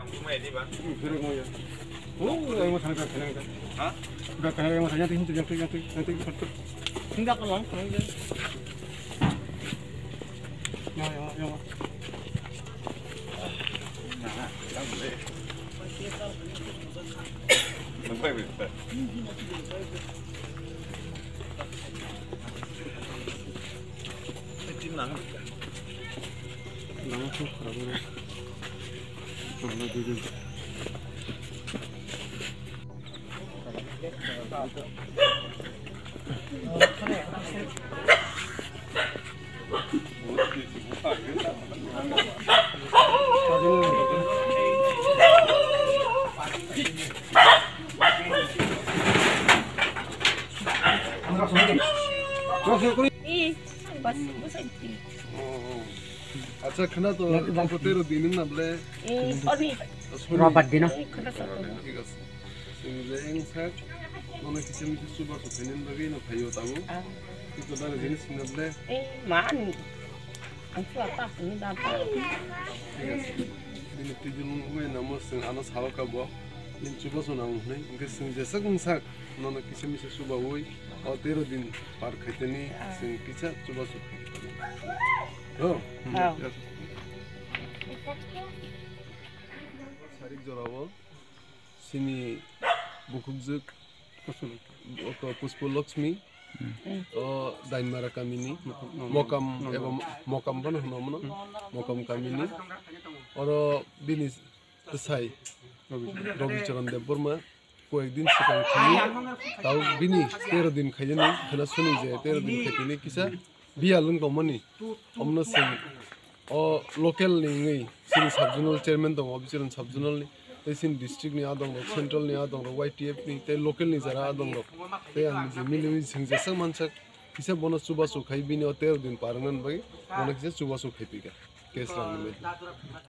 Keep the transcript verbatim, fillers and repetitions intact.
Hmm, berek mo ya. Oh, ay mo thang thang thang. Ha? Udah kaya mo thang thang thang thang thang thang. Hindi ako lang, thang thang. Ya, ya, ya. Acha, khna to, tero din na ble. Robar dino. Thik ase. Chwng je wng sak, nono kisa misa chubachu khainani bagwi no phaio tabuk. Ah. Tito dare jini sina ble. Eh, man. Ang chua ta sini da ta. Thik ase. Bini twijlung wngwi namo chwng ano sao kha bo. Bini chubachu nango hwnwi. Hwnkhe chwng jeswk wng sak, nono kisa misa chubaui o tero din par khaitani chwng kisa chubachu khai. Oh. Oh. Sarik jorao. Chini bukhukjwk, Puspul. Oko Puspul Lakshmi, o Dainmara kamini, Mokam eba Mokam bono hwno mono, Mokam kamini. Oro bini bwsai Rabicharan Debbarma koyek din swkang thangwi, tao bini tero din khaiyani, khwna suni je tero din khaitini kisa. Biyal wng tongmani, omno chwng o local ni wngwi chini sub zonal chairman tongo, Bicharan sub zonal ni, tei chini district ni adong rok, central ni adong rok, Y T F ni, tei local ni jara adong rok, tei ang je miliwi chwng jeswk mansak, kisa bono chubachu khai bini o tero din par wngnani bagwi bono kisa chubachu khai pika case rang ni bagwi.